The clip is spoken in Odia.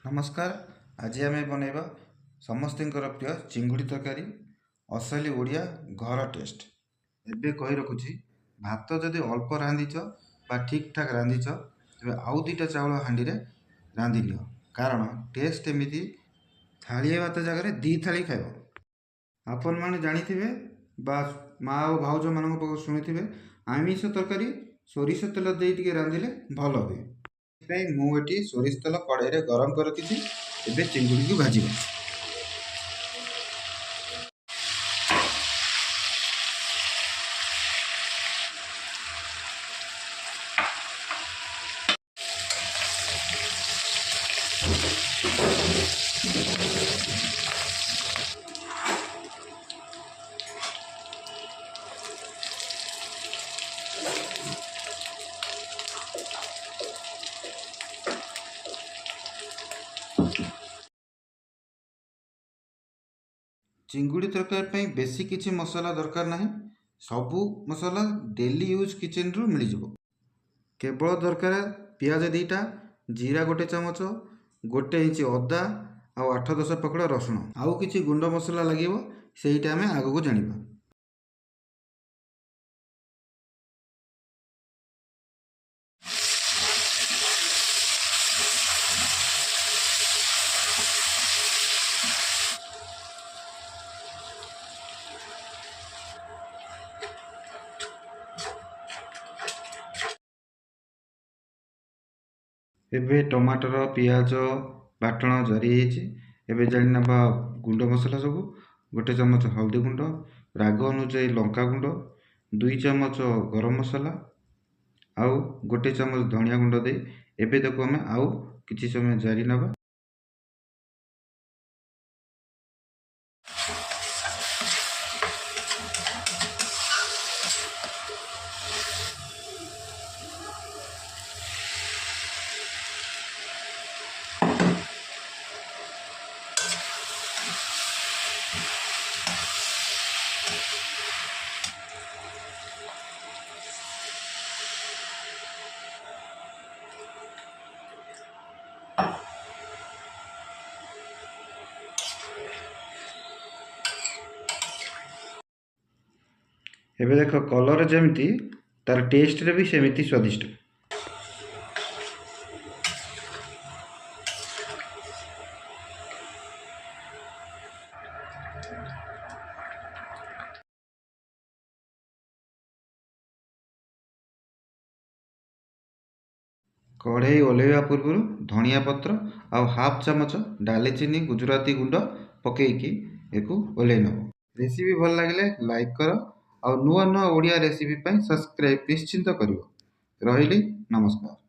ନମସ୍କାର, ଆଜି ଆମେ ବନେଇବା ସମସ୍ତଙ୍କର ପ୍ରିୟ ଚିଙ୍ଗୁଡ଼ି ତରକାରୀ, ଅସଲି ଓଡ଼ିଆ ଘର ଟେଷ୍ଟ। ଏବେ କହି ରଖୁଛି, ଭାତ ଯଦି ଅଳ୍ପ ରାନ୍ଧିଛ ବା ଠିକ୍ ଠାକ୍ ରାନ୍ଧିଛ, ତେବେ ଆଉ 2ଟା ଚାଉଳ ହାଣ୍ଡିରେ ରାନ୍ଧି ନିଅ, କାରଣ ଟେଷ୍ଟ ଏମିତି ଥାଳିଏ ଭାତ ଜାଗାରେ 2 ଥାଳି ଖାଇବ। ଆପଣମାନେ ଜାଣିଥିବେ ବା ମା ଓ ଭାଉଜମାନଙ୍କ ପାଖରୁ ଶୁଣିଥିବେ, ଆମିଷ ତରକାରୀ ସୋରିଷ ତେଲ ଦେଇ ଟିକେ ରାନ୍ଧିଲେ ଭଲ ହୁଏ। ସେଥିପାଇଁ ମୁଁ ଏଠି ସୋରିଷ ତେଲ କଡ଼େଇରେ ଗରମ କରି ରଖିଛି। ଏବେ ଚିଙ୍ଗୁଡ଼ିକୁ ଭାଜିବା। ଚିଙ୍ଗୁଡ଼ି ତରକାରୀ ପାଇଁ ବେଶୀ କିଛି ମସଲା ଦରକାର ନାହିଁ, ସବୁ ମସଲା ଡେଲି ୟୁଜ୍ କିଚେନ୍ରୁ ମିଳିଯିବ। କେବଳ ଦରକାର ପିଆଜ 2ଟା, ଜିରା 1 ଚାମଚ, 1 ଇଞ୍ଚ ଅଦା ଆଉ 8-10 ପକଡ଼ା ରସୁଣ। ଆଉ କିଛି ଗୁଣ୍ଡ ମସଲା ଲାଗିବ, ସେଇଟା ଆମେ ଆଗକୁ ଜାଣିବା। ଏବେ ଟମାଟର ପିଆଜ ବାଟଣ ଜାରି ହେଇଯାଇଛି। ଏବେ ଜାଣିନେବା ଗୁଣ୍ଡ ମସଲା ସବୁ। 1 ଚାମଚ ହଳଦୀ ଗୁଣ୍ଡ, ରାଗ ଅନୁଯାୟୀ ଲଙ୍କା ଗୁଣ୍ଡ, 2 ଚାମଚ ଗରମ ମସଲା ଆଉ 1 ଚାମଚ ଧନିଆ ଗୁଣ୍ଡ ଦେଇ ଏବେ ତାକୁ ଆମେ ଆଉ କିଛି ସମୟ ଜାରି ନେବା। ଏବେ ଦେଖ, କଲର୍ ଯେମିତି ତାର ଟେଷ୍ଟରେ ବି ସେମିତି ସ୍ୱାଦିଷ୍ଟ। କଢ଼େଇ ଓହ୍ଲାଇବା ପୂର୍ବରୁ ଧନିଆ ପତ୍ର ଆଉ ହାଫ୍ ଚାମଚ ଡାଲଚିନି ଗୁଜୁରାତି ଗୁଣ୍ଡ ପକାଇକି ଏକୁ ଓହ୍ଲାଇ ନେବ। ରେସିପି ଭଲ ଲାଗିଲେ ଲାଇକ୍ କର ଆଉ ନୂଆ ନୂଆ ଓଡ଼ିଆ ରେସିପି ପାଇଁ ସବସ୍କ୍ରାଇବ୍ ନିଶ୍ଚିନ୍ତ କରିବ। ରହିଲି, ନମସ୍କାର।